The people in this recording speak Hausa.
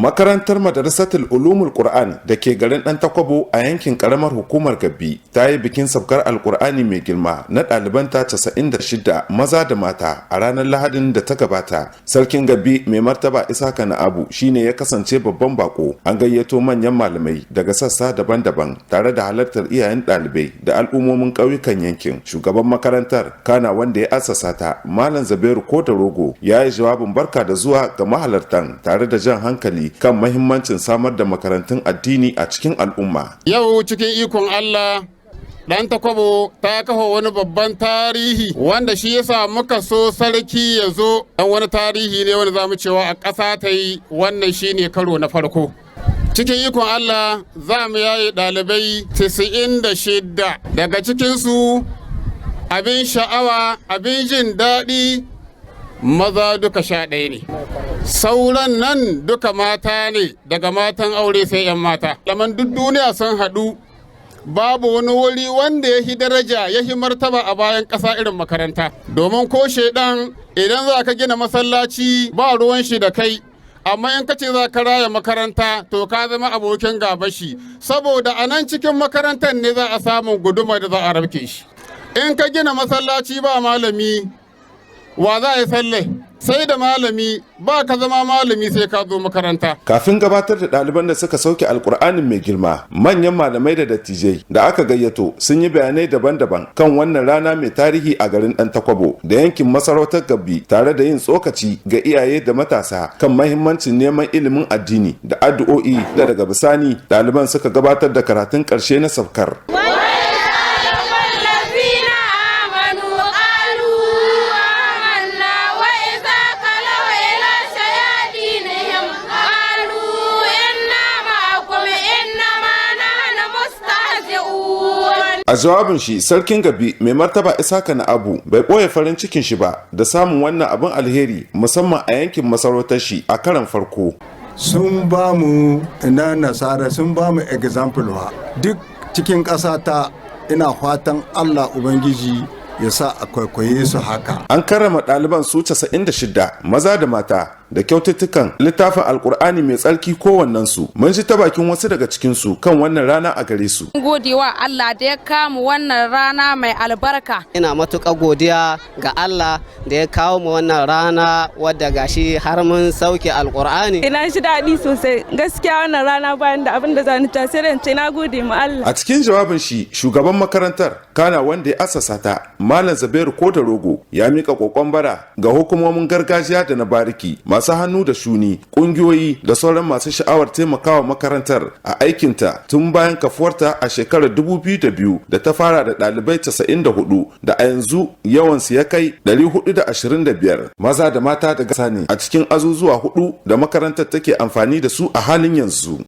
Makarantar Madrasatul Ulumul Qur'an da ke garin Ɗan Takwabo a yankin karamar hukumar Gabbi ta yi bikin sabkar Alkur'ani mai girma na ɗalibanta 96 maza da mata a ranar Lahadin da ta gabata. Sarkin Gabbi, Mai Martaba Isaka na Abu, shine ya kasance babban bako. An gayyato manyan malamai daga sassa daban-daban tare da halartar iyayen ɗalibai da al'ummomin ƙauyukan yankin. Shugaban makarantar, kana wanda ya assasa ta, Malam Zaberu Ko da Rogo, ya yi jawabin barka da zuwa ga mahalartan tare da jan hankali kan mahimmancin samar da makarantun addini a cikin al'umma. Yau, cikin ikon Allah, Ɗan Takwabo ta kafa wani babban tarihi wanda shi yasa muka so sarki ya zo. Dan wani tarihi ne wanda zamu cewa a ƙasa ta yi wannan shine karo na farko. Cikin ikon Allah, za mu yaye ɗalibai 96. Daga cikinsu, abin sha'awa, abin jin daɗi, maza duka 11 ne, sauran nan duka mata ne, daga matan aure sai 'yan mata. Laman duk duniya sun haɗu, babu wani wuri wanda ya daraja, ya martaba a bayan ƙasa irin makaranta, domin ko shaidan idan za ka gina masallaci ba ruwan shi da kai, amma in ka ce za ka raya makaranta, to ka zama abokin gaba shi, saboda a nan cikin makarantar ne za a samu guduma da za a rabke shi. In ka gina masallaci ba malami, wa za a yi salle? Sai da malami. Ba ka zama malami sai ka zo makaranta. Kafin gabatar da ɗaliban da suka sauke Alkur'anin mai girma, manyan malamai da dattijai da aka gayyato sun yi bayanai daban-daban kan wannan rana mai tarihi a garin Ɗan Takwabo da yankin masarautar Gabbi, tare da yin tsokaci ga iyaye da matasa kan mahimmancin neman ilimin addini da addu'o'i, da daga bisani ɗaliban suka gabatar da karatun ƙarshe na sabkar. الذين آمنوا قالوا آمنا وإذا خلوا إلى شياطينهم قالوا إنا معكم إنما نحن مستهزئون. A jawabin shi, Sarkin Gabi, Mai Martaba Isaka na Abu, bai ɓoye farin cikin shi ba da samun wannan abin alheri, musamman a yankin masarautar shi a karan farko. Sun ba mu na nasara, sun ba mu example wa duk cikin ƙasa ta. Ina fatan Allah Ubangiji ya sa a kwaikwaye su haka. An karrama ɗaliban su 96 maza da mata da kyaututtukan littafin Alkur'ani mai tsarki kowannensu. Mun ji ta bakin wasu daga cikinsu kan wannan rana a gare su. Gode wa Allah da ya kamu wannan rana mai albarka. Ina matuƙar godiya ga Allah da ya kawo mu wannan rana wadda gashi har mun sauke Alƙur'ani. Ina ji daɗi sosai gaskiya. Wannan rana bayan da abin da za ni ta, sai da ce na gode ma Allah. A cikin jawabin shi, shugaban makarantar, kana wanda ya asasa ta, Malam Zabairu Ko da Rogo, ya mika kokon bara ga hukumomin gargajiya da na bariki, masu hannu da shuni, kungiyoyi da sauran masu sha'awar taimakawa makarantar a aikinta tun bayan kafuwarta a shekarar 2002, da ta fara da ɗalibai 94 da a yanzu yawansu ya kai 425 maza da mata da gasa ne a cikin azuzuwa hudu da makarantar take amfani da su a halin yanzu.